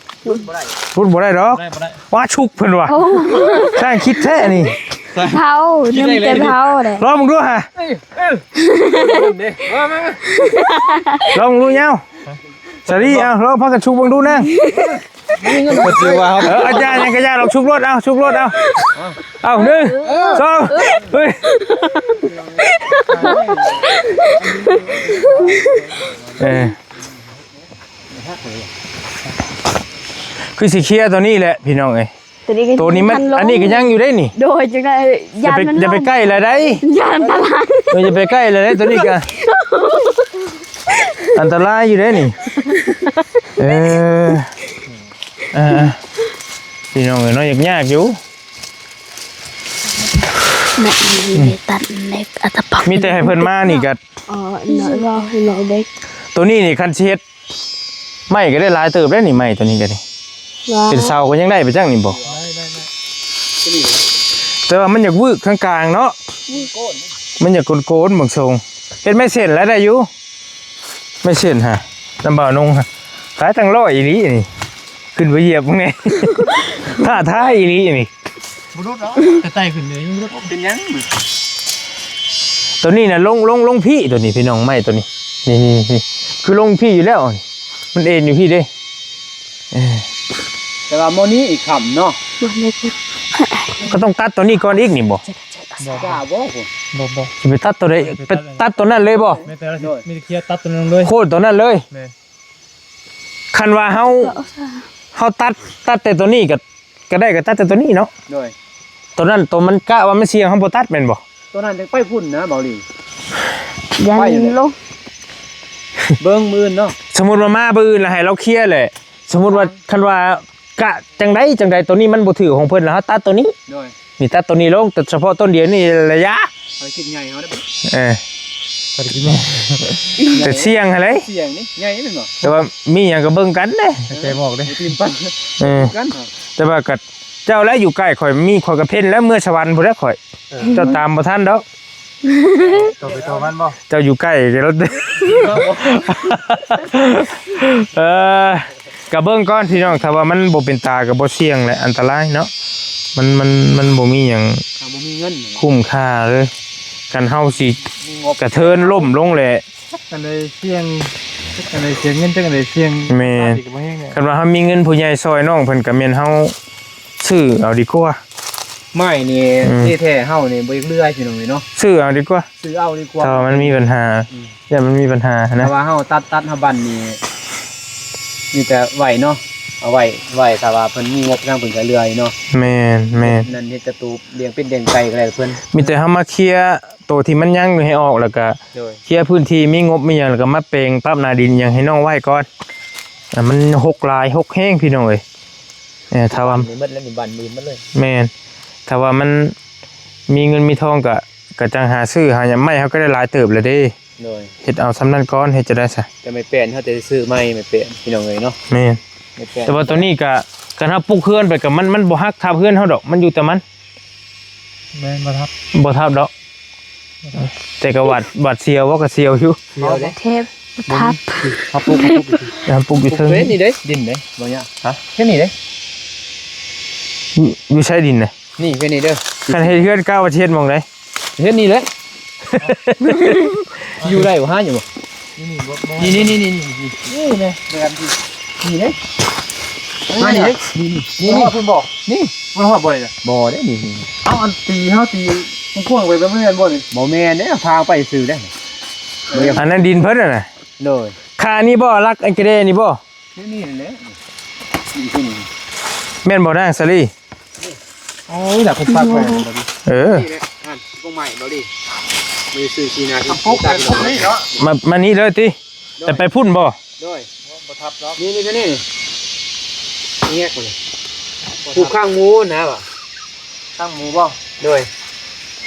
ຫຼຸດບໍ່ໄດ້ດອກ ບໍ່ໄດ້ ບໍ່ໄດ້ ວ່າຊຸກເພິ່ນວ່າ ໂອ້ ຊ່າງຄິດແທ້ນີ້ ເຜົາ ຍັງແຕ່ເຜົາແຫຼະ ລອງເບິ່ງດູຫາ ເອີ ເອີ ເອີ ມາ ມາ ມາ ລອງເບິ່ງດູຍາວ ສາລີ ເອົາ ລອງພາກັນຊຸກເບິ່ງດູນາງ ເພິ່ນຊິວ່າເຮົາ ເອີ ອາຈານຫຍັງກະຢ່າດອກ ຊຸກໂລດ ເອົາ ຊຸກໂລດ ເອົາ ເອົາ ໜຶ່ງ ສອງ ເຮີ້ຍ ເອີ ຄືຊິເຄຍຕົວນີ້ແຫຼະພີ່ນ້ອງເອີຍ. ຕົວນີ້ກໍ ຕົວນີ້ມັນ ຍັງທັນລົງ ອັນນີ້ກໍຍັງຢູ່ເດ້ນີ້. ໂດຍ ຈັ່ງໃດ ຢ່າໄປ ຢ່າໄປໃກ້ລະໄດ໋ ຢ້ານອັນຕະລາຍ. ເອີ ຢ່າໄປໃກ້ລະໄດ໋ ຕົວນີ້ກໍອັນຕະລາຍຢູ່ເດ້ນີ້. ເອີ ອ່າ ພີ່ນ້ອງເອີຍເນາະ ຍາກໆຢູ່. ແມ່ນ ຕັດເລັກອັດຕະປອກ ມີແຕ່ໃຫ້ເພິ່ນມານີ້ກໍ ອໍ ເນາະ ເນາະ ເດັກ ຕົວນີ້ນີ້ ຄັນຊິເຮັດໄມ້ກໍໄດ້ຫຼາຍເຕີບເດ້ນີ້ ໄມ້ຕົວນີ້ກໍນີ້ ເປັນເສົາກໍຍັງໄດ້ໄປຈັ່ງນີ້ບໍ່? ໄດ້ ໄດ້ ໄດ້ ແຕ່ວ່າມັນຢາກວືກທາງກາງເນາະ ມັນຢາກໂກນໆ ເບິ່ງຊົງ ເຮັດໄມ້ເສັ້ນແລ້ວໄດ້ຢູ່. ໄມ້ເສັ້ນຫາ ນຳບ່າວນົງຫາ ຫຼາຍຕັ້ງຮ້ອຍອີ່ຫຼີນີ້ ຂຶ້ນໄປຢຽບເບິ່ງແດ່ ທ້າທາຍອີ່ຫຼີນີ້. ບໍ່ຫຼຸດດອກ ແຕ່ໄຕ່ຂຶ້ນເລີຍຍັງບໍ່ຫຼຸດ ເປັນຫຍັງ? ຕົວນີ້ນະ ລົງ ລົງ ລົງພີ້ ຕົວນີ້ພີ່ນ້ອງ ໄມ້ຕົວນີ້ ນີ້ໆໆ ຄືລົງພີ້ຢູ່ແລ້ວ ມັນເອັນຢູ່ພີ້ເດ້. ເອີ ແຕ່ວ່າມື້ນີ້ອີກຄ່ຳເນາະ ກໍຕ້ອງຕັດຕົວນີ້ກ່ອນອີກນີ້ບໍ່? ບໍ່ ບໍ່ ບໍ່ ບໍ່ ຊິໄປຕັດຕົວໃດ ໄປຕັດຕົວນັ້ນເລີຍບໍ່? ແມ່ນແຕ່ວ່າ ໂດຍ ມີແຕ່ເຄຍຕັດຕົວນັ້ນລົງເລີຍ ໂຄ່ນຕົວນັ້ນເລີຍ. ແມ່ນ ຄັນວ່າເຮົາ ເຮົາຕັດ ຕັດແຕ່ຕົວນີ້ກໍ ກໍໄດ້ ກໍຕັດແຕ່ຕົວນີ້ເນາະ. ໂດຍ ຕົວນັ້ນ ຕົວມັນກະວ່າມັນສ່ຽງ ເຮົາບໍ່ຕັດແມ່ນບໍ່? ຕົວນັ້ນຈັ່ງໄປພຸ້ນນະ ເບົາຫຼີ່ ຢ້ານ ໄປຢູ່ແຫຼະ ລົງ ເບິ່ງມື້ອື່ນເນາະ. ສົມມຸດວ່າມາມື້ອື່ນແລ້ວໃຫ້ລາວເຄຍແຫຼະ ສົມມຸດວ່າ ຄັນວ່າກະຈັ່ງໃດຈັ່ງໃດ ຕົວນີ້ມັນບໍ່ຖືກຂອງເພິ່ນ ແລ້ວເຮົາຕັດຕົວນີ້. ໂດຍ ນີ້ຕັດຕົວນີ້ລົງ ແຕ່ສະເພາະຕົ້ນດຽວນີ້ລະຢາ ພາລະກິດໃຫຍ່ເຮົາໄດ້ ເອີ ພາລະກິດໃຫຍ່ ແຕ່ສ່ຽງຫັ້ນແຫຼະ ສ່ຽງນີ້ໃຫຍ່ແມ່ນບໍ່? ແຕ່ວ່າມີຫຍັງກໍເບິ່ງກັນເດ້ ໃຫ້ແກບອກເດ້ ເອີ ກັນ ແຕ່ວ່າກໍເຈົ້າແຫຼະຢູ່ໃກ້ຂ້ອຍ ມີຂ້ອຍກໍເພັນແລ້ວ ເມືອສະຫວັນພຸ້ນແຫຼະຂ້ອຍ ເຈົ້າຕາມບໍ່ທັນດອກ ຕໍ່ໄປຕໍ່ມັນບໍ່? ເຈົ້າຢູ່ໃກ້ກໍແລ້ວ ເອີ ກໍເບິ່ງກ່ອນພີ່ນ້ອງ ຖ້າວ່າມັນບໍ່ເປັນຕາກໍບໍ່ສ່ຽງແຫຼະ ອັນຕະລາຍເນາະ ມັນ ມັນ ມັນບໍ່ມີຫຍັງ ຖ້າບໍ່ມີເງິນ ຄຸ້ມຄ່າເລີຍ ຄັນເຮົາຊິ ມີງົບ ກະເທີນລົ້ມລົງແຫຼະ ຈັກອັນໃດສ່ຽງ ຈັກອັນໃດເສຍເງິນ ຈັກອັນໃດສ່ຽງ ແມ່ນ ຄັນວ່າເຮົາມີເງິນຜູ້ໃຫຍ່ຊ່ອຍນ້ອງເພິ່ນ ກໍແມ່ນເຮົາຊື້ເອົາດີກວ່າ ໄມ້ນີ້ ອືມ ທີ່ແທ້ເຮົານີ້ບໍ່ຢາກເຫຼືອພີ່ນ້ອງເອີຍເນາະ ຊື້ເອົາດີກວ່າ ຊື້ເອົາດີກວ່າ ຖ້າວ່າມັນມີບັນຫາ ອືມ ຢ້ານມັນມີບັນຫາຫັ້ນນະ ຖ້າວ່າເຮົາຕັດ ຕັດເຮົາບັ້ນນີ້ ມີແຕ່ໄວ້ເນາະ ເອົາໄວ້ ໄວ້ ຖ້າວ່າເພິ່ນມີງົບທາງເພິ່ນກໍເຫຼືອຢູ່ເນາະ ແມ່ນໆ ນັ້ນເຮັດກະຕູບ ລ້ຽງເປັດລ້ຽງໄກ່ກໍໄດ້ເພິ່ນ ມີແຕ່ເຮົາມາເຄຍໂຕທີ່ມັນຍັງຢູ່ໃຫ້ອອກ ແລ້ວກໍ ໂດຍ ເຄຍພື້ນທີ່ ມີງົບມີຫຍັງ ແລ້ວກໍມາແປງປັບໜ້າດິນຫຍັງໃຫ້ນ້ອງໄວ້ກ່ອນ ອ່າ ມັນຮົກຫຼາຍ ຮົກແຮງພີ່ນ້ອງເອີຍ ເອີ ຖ້າວ່າ ນີ້ໝົດແລ້ວ ນີ້ບ້ານໝື່ນໝົດເລີຍ ແມ່ນ ຖ້າວ່າມັນມີເງິນມີທອງກໍ ກໍຈັ່ງຫາຊື້ຫາຫຍັງ ໄມ້ເຮົາກໍໄດ້ຫຼາຍເຕີບແລ້ວເດ້ ໂດຍ ເຮັດເອົາສ່ຳນັ້ນກ່ອນ ເຮັດຈັ່ງໃດຊະ ແຕ່ໄມ້ແປ້ນເຮົາຈະໄດ້ຊື້ໃໝ່ ໄມ້ແປ້ນພີ່ນ້ອງເອີຍເນາະ ແມ່ນ ໄມ້ແປ້ນ ແຕ່ວ່າຕົວນີ້ກໍ ຄັນເຮົາປຸກເຮືອນໄປກໍ ມັນ ມັນບໍ່ຫັກທັບເຮືອນເຮົາດອກ ມັນຢູ່ແຕ່ມັນ ແມ່ນ ບໍ່ທັບ ບໍ່ທັບດອກ ບໍ່ທັບ ແຕ່ກໍຫວາດ ຫວາດສຽວບໍ່ ກໍສຽວຢູ່ ສຽວເດ້ ເທບທັບ ເຮົາປຸກ ເຮົາປຸກ ເຮົາປຸກຢູ່ເທິງ ເຮັດນີ້ເດ້ ດິນເດ້ ບໍ່ຍາກ ຮະ ເຮັດນີ້ເດ້ ຢູ່ ຢູ່ໃສດິນນະ? ນີ້ເຮັດນີ້ເດີ ຄັນເຮັດເຮືອນກ້າວ່າຊິເຮັດໝ່ອງໃດ? ເຮັດນີ້ແຫຼະ ຢູ່ໄດ້ບໍ່? ຫາຢູ່ບໍ່? ນີ້ ນີ້ ນີ້ ນີ້ ນີ້ແມ່ນ ນີ້ເດ້ ມານີ້ເດ້ ນີ້ ນີ້ ນີ້ ນີ້ ນີ້ ບໍ່ຮອດພຸ້ນບໍ່? ນີ້ ບໍ່ຮອດບໍ່ນີ້ນະ? ບໍ່ເດ້ ນີ້ ນີ້ ເອົາ ອັນຕີເຮົາຕີກວ້າງໆໄປ ບໍ່ແມ່ນບໍ່ນີ້? ບໍ່ແມ່ນເດ້ ພາໄປຊື່ເດ້ ອັນນັ້ນດິນເພິ່ນຫັ້ນນະ ໂດຍ ຄານີ້ບໍ່? ລັກອັນກະເດນີ້ບໍ່? ນີ້ ນີ້ແຫຼະ ນີ້ຄືນີ້ ແມ່ນບໍ່ນາງສາລີ? ໂອ້ຍ ລະເພິ່ນປັກໄວ້ ເອີ ນີ້ແຫຼະ ຫັ້ນ ກົງໄມ້ບໍ່ດີ ບໍ່ໄດ້ຊື້ຊີ້ນາ ມາ ມານີ້ເລີຍຕິ ໂດຍ ແຕ່ໄປພຸ້ນບໍ່? ໂດຍ ບໍ່ທັບດອກ ນີ້ ນີ້ ນີ້ ນີ້ ແຍກມານີ້ ຜູກຄາງໝູນະວ່າ ຄາງໝູບໍ່? ໂດຍ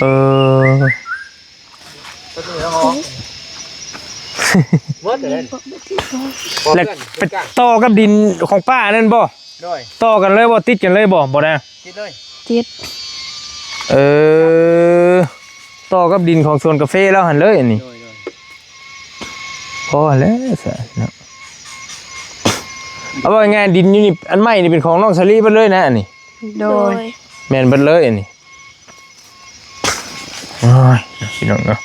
ເອີ ໝົດແລ້ວ ແລ້ວໄປຕໍ່ກັບດິນຂອງປ້ານັ້ນບໍ່? ໂດຍ ຕໍ່ກັນເລີຍບໍ່? ຕິດກັນເລີຍບໍ່? ບໍ່ນະ ຕິດເລີຍ ຕິດ ເອີ ຕໍ່ກັບດິນຂອງສວນກາເຟລາວຫັ້ນເລີຍ ອັນນີ້ ໂດຍ ໂດຍ ພໍແລ້ວຊະເນາະ ເອົາວ່າງ່າຍ ດິນຢູ່ນີ້ ອັນໃໝ່ນີ້ເປັນຂອງນ້ອງສາລີເບິດເລີຍນະ ອັນນີ້ ໂດຍ ແມ່ນເບິດເລີຍ ອັນນີ້ ໂອ້ຍ ພີ່ນ້ອງເນາະ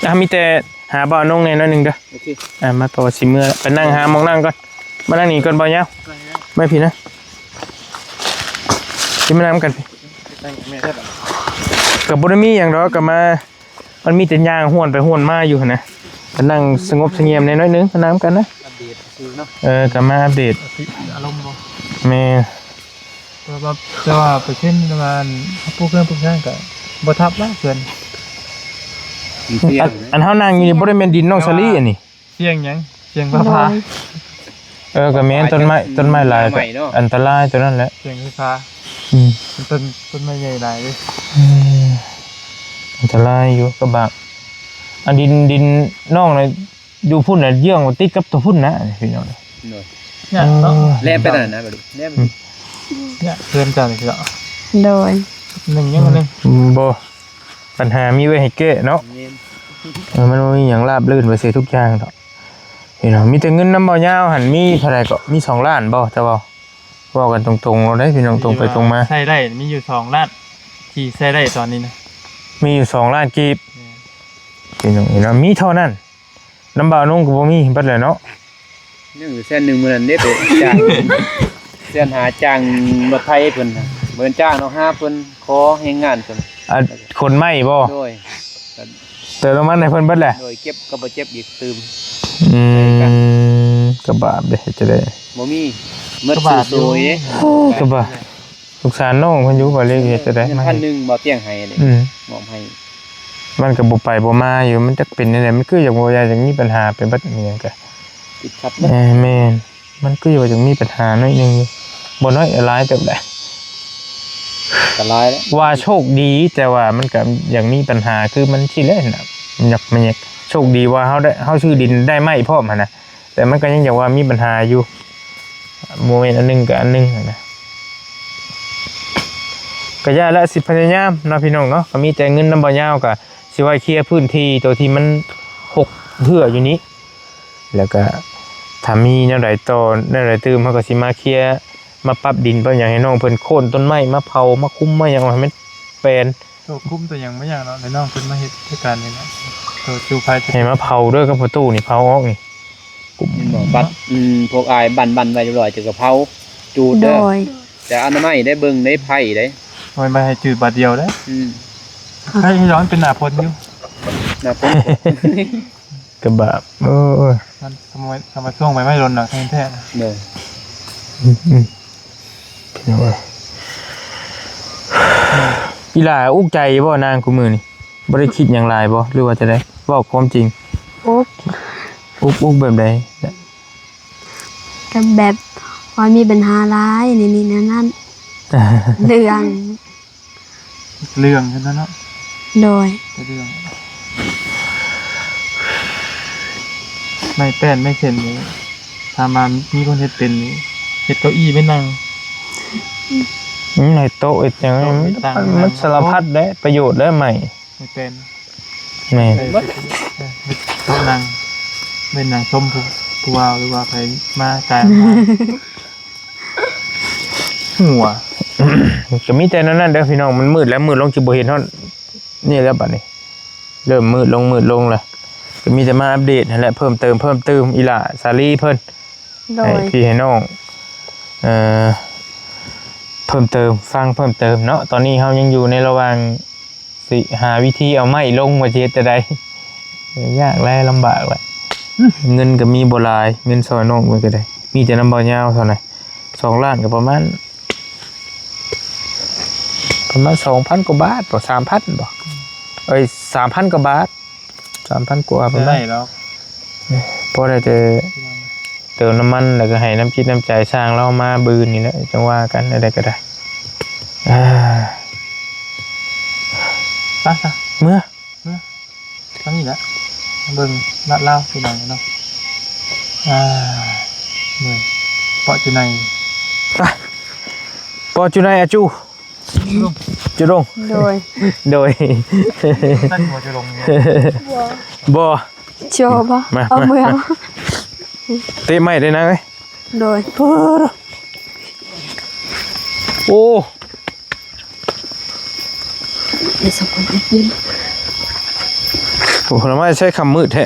ອ່ະ ມີແຕ່ຫາບ່າວນົງແດ່ໜ້ອຍໜຶ່ງເດີ ໂອເຄ ອ່ະ ມາ ເພາະວ່າຊິເມືອ ໄປນັ່ງຫາໝ່ອງນັ່ງກ່ອນ ມານັ່ງນີ້ກ່ອນ ບ່າວຍາວ ໄປ ມາພີ້ນະ ຊິມານັ່ງນຳກັນພີ້ ແມ່ນແທ້ບາດ ກໍບໍ່ໄດ້ມີຫຍັງດອກ ກໍມາ ມັນມີແຕ່ຍ່າງຫວນໄປຫວນມາຢູ່ຫັ້ນນະ ກໍນັ່ງສະຫງົບສະຫງຽມແດ່ໜ້ອຍໜຶ່ງ ກໍນັ່ງກັນນະ ອັບເດດຊື່ເນາະ ເອີ ກໍມາອັບເດດ ອາລົມບໍ່ ແມ່ນ ແຕ່ວ່າ ແຕ່ວ່າເປີເຊັນປະມານ ເຮົາປູກເຮືອນປູກຊານກໍບໍ່ທັບລະເຮືອນ ມັນສ່ຽງ ອັນ ອັນເຮົານັ່ງຢູ່ນີ້ບໍ່ໄດ້ແມ່ນດິນນ້ອງສາລີອັນນີ້ ສ່ຽງຫຍັງ? ສ່ຽງຟ້າຜ່າ ໂດຍ ເອີ ກໍແມ່ນ ຕົ້ນໄມ້ ຕົ້ນໄມ້ຫຼາຍ ແນວໃໝ່ເນາະ ອັນຕະລາຍຕົວນັ້ນແຫຼະ ສ່ຽງໄຟຟ້າ ອືມ ຕົ້ນ ຕົ້ນໄມ້ໃຫຍ່ຫຼາຍເດ້ ອືມ ອັນຕະລາຍຢູ່ ກໍບາບ ອັນດິນ ດິນນ້ອງນະ ຢູ່ພຸ້ນນະ ເຍື້ອງຕິດກັບຕົວພຸ້ນນະ ພີ່ນ້ອງ ໂດຍ ຍາກເນາະ ເອີ ແລ່ນໄປນັ້ນນະ ບາດນີ້ ແລ່ນ ອືມ ຍາກ ເຮືອນເຈົ້ານີ້ເນາະ ໂດຍ ໜຶ່ງຍັງໜຶ່ງ ອືມ ບໍ່ ບັນຫາມີໄວ້ໃຫ້ແກ້ເນາະ ແມ່ນ ເອີ ມັນບໍ່ມີຫຍັງລາບລື່ນໄປເສຍທຸກຢ່າງດອກ ພີ່ນ້ອງ ມີແຕ່ເງິນນຳບ່າວຍາວຫັ້ນ ມີເທົ່າໃດເກາະ ມີສອງລ້ານບໍ່ ເຈົ້າເວົ້າ ເວົ້າກັນຕົງໆ ເອົາເດ້ ພີ່ນ້ອງ ຕົງໄປຕົງມາ ໃຊ້ໄດ້ມີຢູ່ສອງລ້ານ ທີ່ໃຊ້ໄດ້ຕອນນີ້ນະ ມີຢູ່ສອງລ້ານກີບ ແມ່ນ ພີ່ນ້ອງ ເຫັນວ່າມີເທົ່ານັ້ນ ນຳບ່າວນຸ່ງກໍບໍ່ມີເບິດແຫຼະເນາະ ຍັງຢູ່ແສນໜຶ່ງມື້ນັ້ນເດ້ ໄປຈ້າງ ແສນຫ້າ ຈ້າງລົດໄຖເພິ່ນ ບໍ່ແມ່ນຈ້າງດອກ ຫາເພິ່ນ ຂໍແຮງງານເພິ່ນ ອ່າ ຂົນໄມ້ບໍ່? ໂດຍ ເຕີມນ້ຳມັນໃຫ້ເພິ່ນເບິດແຫຼະ ໂດຍ ເກັບກໍບໍ່ເຈັບອີກ ຕື່ມ ອືມ ກໍບາບເດ້ ເຮັດຈັ່ງໃດ ບໍ່ມີ ໝົດ ກໍບາບຢູ່ ໂອ້ ກໍບາບ ສົງສານນ້ອງເພິ່ນຢູ່ ວ່າເລີຍເຮັດຈັ່ງໃດ ເງິນ ມາ ພັນໜຶ່ງ ບໍ່ຕຽງໃຫ້ນີ້ ອືມ ມອບໃຫ້ ມັນກໍບໍ່ໄປບໍ່ມາຢູ່ ມັນຈັກເປັນແນວໃດ ມັນຄືຢາກບໍ່ຢາກ ຢາກມີບັນຫາໄປເບິດ ມີຫຍັງກະຕິດຂັດເບິດ ເອີ ແມ່ນ ມັນຄືວ່າຍັງມີບັນຫາໜ້ອຍໜຶ່ງຢູ່ ບໍ່ໜ້ອຍ ຫຼາຍເຕີບແຫຼະ ກໍຫຼາຍແລ້ວ ວ່າໂຊກດີ ແຕ່ວ່າມັນກໍຍັງມີບັນຫາ ຄືມັນຊີ້ແຫຼະນະ ມັນຍັກ ມັນແຍກ ໂຊກດີວ່າເຮົາໄດ້ ເຮົາຊື້ດິນໄດ້ໄມ້ພ້ອມຫັ້ນນະ ແຕ່ມັນກໍຍັງຢາກວ່າມີບັນຫາຢູ່ ບໍ່ແມ່ນອັນໜຶ່ງກໍອັນໜຶ່ງຫັ້ນນະ ກໍຢ່າລະ ຊິພະຍາຍາມເນາະ ພີ່ນ້ອງເນາະ ກໍມີແຕ່ເງິນນຳບ່າວຍາວ ກໍຊິໄວ້ເຄຍພື້ນທີ່ໂຕທີ່ມັນຮົກເຮື້ອຢູ່ນີ້ ແລ້ວກະຖ້າມີແນວໃດຕໍ່ ແນວໃດຕື່ມ ເຮົາກໍຊິມາເຄຍ ມາປັບດິນປັບຫຍັງໃຫ້ນ້ອງເພິ່ນ ໂຄ່ນຕົ້ນໄມ້ມາເຜົາ ມາຄຸມມາຫຍັງ ໃຫ້ມັນແປນ ໂຕຄຸມໂຕຫຍັງບໍ່ຫຍັງເນາະ ໃຫ້ນ້ອງເພິ່ນມາເຮັດຄືກັນນີ້ແຫຼະ ໂຕຈູໄຟ ໃຫ້ມາເຜົາເດີ ກັບພໍ່ຕູ້ນີ້ ເຜົາອອກນີ້ ເຫັນບໍ່? ບັດ ອືມ ພວກອ້າຍບັ້ນໆໄວ້ຮຽບຮ້ອຍ ຈະກະເຜົາຈູດເດີ ໂດຍ ຈະອະນາໄມໄດ້ ເບິ່ງໄດ້ ໄພໄດ້ ໂອ້ຍ ບໍ່ໃຫ້ຈືດບາດດຽວເດ້ ອືມ ໃຫ້ຍ້ອນເປັນໜ້າຝົນຢູ່ ໜ້າຝົນ ກະບາບ ໂອ້ຍ ມັນທຳໄມ ທຳໄມຊ່ວງໃບໄມ້ຫຼົ່ນໜັກແທ້ໆ ເດີ ອືມ ອືມ ພີ່ນ້ອງເອີຍ ອີ່ຫຼ້າອຸກໃຈບໍ່ນາງ ຄູ່ມື້ນີ້ ບໍ່ໄດ້ຄິດຫຍັງຫຼາຍບໍ່ ຫຼືວ່າຈັ່ງໃດ ເວົ້າຄວາມຈິງ ອຸກ ອຸກ ອຸກແບບໃດ? ກໍແບບວ່າມີບັນຫາຫຼາຍ ນີ້ໆ ນັ້ນໆ ເລື່ອງ ເລື່ອງນັ້ນເນາະ ໂດຍ ເລື່ອງ ໄມ້ແປ້ນໄມ້ເສັ້ນນີ້ ຖ້າມາມີຄົນເຮັດເປັນນີ້ ເຮັດເກົ້າอี้ໄວ້ນັ່ງ ອືມ ເຮັດໂຕະເຮັດຫຍັງ ໂຕະເຮັດຕັ່ງ ມັນ ມັນສາລະພັດເດ້ ປະໂຫຍດເດ້ໄມ້ ໃຫ້ເປັນ ແມ່ນ ເອີ ເຮັດໂຕະນັ່ງ ເປັນນັ່ງຊົມຜູ້ ຜູ້ວ່າ ຫຼືວ່າໃຜມາກາຍມາ ຫົວ ກໍມີແຕ່ແນວນັ້ນເດີພີ່ນ້ອງ ມັນມືດແລ້ວ ມືດລົງຊິບໍ່ເຫັນຮອດນີ້ແລ້ວບັດນີ້ ເລີ່ມມືດລົງ ມືດລົງແລ້ວ ກໍມີແຕ່ມາອັບເດດຫັ້ນແຫຼະ ເພີ່ມເຕີມ ເພີ່ມຕື່ມ ອີ່ຫຼ້າສາລີເພິ່ນ ໂດຍ ໃຫ້ພີ່ໃຫ້ນ້ອງ ເອີ ເພີ່ມເຕີມ ຟັງເພີ່ມເຕີມເນາະ ຕອນນີ້ເຮົາຍັງຢູ່ໃນລະຫວ່າງ ຊິຫາວິທີເອົາໄມ້ລົງວ່າຊິເຮັດຈັ່ງໃດ ຍາກແລະ ລຳບາກແລະ ເງິນກໍມີບໍ່ຫຼາຍ ເງິນຊ່ອຍນ້ອງເພິ່ນກໍໄດ້ ມີແຕ່ນຳບ່າວຍາວເທົ່ານັ້ນ ສອງລ້ານກໍປະມານ ປະມານສອງພັນກວ່າບາດບໍ ສາມພັນບໍ ເອີຍ ສາມພັນກວ່າບາດ ສາມພັນກວ່າປະມານ ໄດ້ດອກ ພໍໄດ້ແຕ່ເຕີມນ້ຳມັນ ແລ້ວກໍໃຫ້ນ້ຳຈິດນ້ຳໃຈຊ່າງລາວມາມື້ນີ້ແຫຼະ ຈັ່ງວ່າກັນ ແນວໃດກໍໄດ້ ອ່າ ໄປຊະ ເມືອ ເມືອ ເທົ່ານີ້ແຫຼະ ເບິ່ງລາດລາວຊິໄດ້ເນາະ ອ່າ ເມືອຍ ເປາະຈຸໄນ ໄປ ເປາະຈຸໄນອາຈູ ຈຸລົງ ໂດຍ ໂດຍ ນັ້ນບໍ່ຈະລົງ ບໍ່ ບໍ່ ໂຈບໍ່ ມາ ເອົາ ມາ ເມືອ ມາ ເຕະໄມ້ໄດ້ນະເອີຍ ໂດຍ ໂອ້ ໄດ້ສອງຄົນເຮັດຢູ່ ໂອ້ ລະມາໃຊ້ຄ່ຳມືດແທ້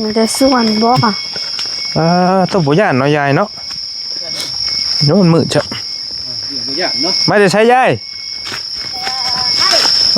ມາແຕ່ສວນບໍ່ ອ່າ ໂຕ ບໍ່ຢ້ານເນາະຍາຍເນາະ ໂອ້ ມັນມືດຊະ ບໍ່ຢ້ານເນາະ ມາແຕ່ໃສຍາຍ? ເອີ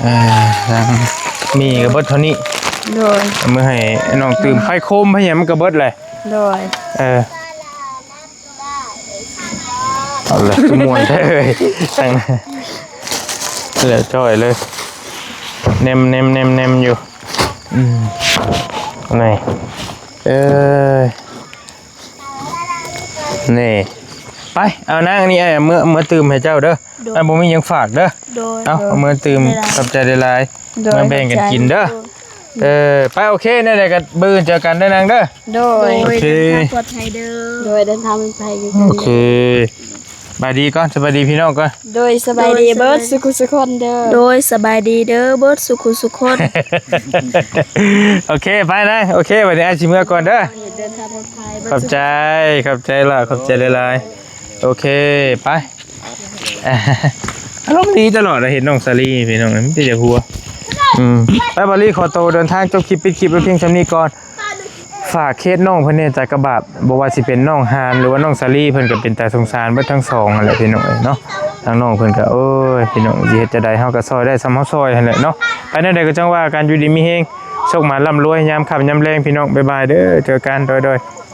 ເອີ ທາງມີກໍເບິດເທົ່ານີ້ ໂດຍ ເອົາມືໃຫ້ນ້ອງຕື່ມ ໄຟໂຄມໄຟຫຍັງມັນກໍເບິດແຫຼະ ໂດຍ ເອີ ເອົາລະ ຄືມ່ວນແທ້ເອີຍ ທັງ ແລ້ວຈ້ອຍເລີຍ ແນມໆໆໆຢູ່ ອືມ ນີ້ ເອີ ນີ້ ໄປ ເອົານາງນີ້ ເອົາເມືອ ເມືອຕື່ມໃຫ້ເຈົ້າເດີ ໂດຍ ອັນບໍ່ມີຫຍັງຝາກເດີ ໂດຍ ເອົາ ເອົາເມືອຕື່ມ ຂອບໃຈຫຼາຍໆ ໂດຍ ມາແບ່ງກັນກິນເດີ ໂດຍ ເອີ ໄປ ໂອເຄ ແນວໃດກໍມື້ອື່ນເຈີກັນເດີນາງເດີ ໂດຍ ໂອເຄ ເດີນທາງປອດໄພເດີ ໂດຍ ເດີນທາງປອດໄພຄືກັນ ໂອເຄ ສະບາຍດີກ່ອນ ສະບາຍດີພີ່ນ້ອງກ່ອນ ໂດຍ ສະບາຍດີເບິດສຸຂູສຸຄົນເດີ ໂດຍ ສະບາຍດີເດີເບິດສຸຂູສຸຄົນ ໂອເຄ ໄປນາງ ໂອເຄ ບັດນີ້ອ້າຍຊິເມືອກ່ອນເດີ ເດີນທາງປອດໄພ ຂອບໃຈ ຂອບໃຈຫຼາຍ ຂອບໃຈຫຼາຍໆ ໂອເຄ ໄປ ອາລົມດີຕະຫຼອດ ເຫັນນ້ອງສາລີພີ່ນ້ອງ ມີແຕ່ຢາກຫົວ ອືມ ໄປ ບາລີ ຂໍໂຕເດີນທາງ ຈົບຄລິບ ປິດຄລິບໄວ້ພຽງສ່ຳນີ້ກ່ອນ ຝາກເຄສນ້ອງເພິ່ນແດ່ ຕາກະບາບ ບໍ່ວ່າຊິເປັນນ້ອງຫານ ຫຼືວ່ານ້ອງສາລີ ເພິ່ນກໍເປັນຕາສົງສານເບິດທັງສອງຫັ້ນແຫຼະພີ່ນ້ອງເອີຍເນາະ ທາງນ້ອງເພິ່ນກໍ ໂອ້ຍ ພີ່ນ້ອງ ຊິເຮັດຈັ່ງໃດ ເຮົາກໍຊ່ອຍໄດ້ສ່ຳເຮົາຊ່ອຍຫັ້ນແຫຼະເນາະ ໄປແນວໃດກໍຈັ່ງວ່າກັນ ຢູ່ດີມີແຮງ ໂຊກໝານລ່ຳລວຍ ຍາມຄ່ຳຍາມແລງ ພີ່ນ້ອງ ບາຍບາຍເດີ ເຈີກັນ ໂດຍໆ.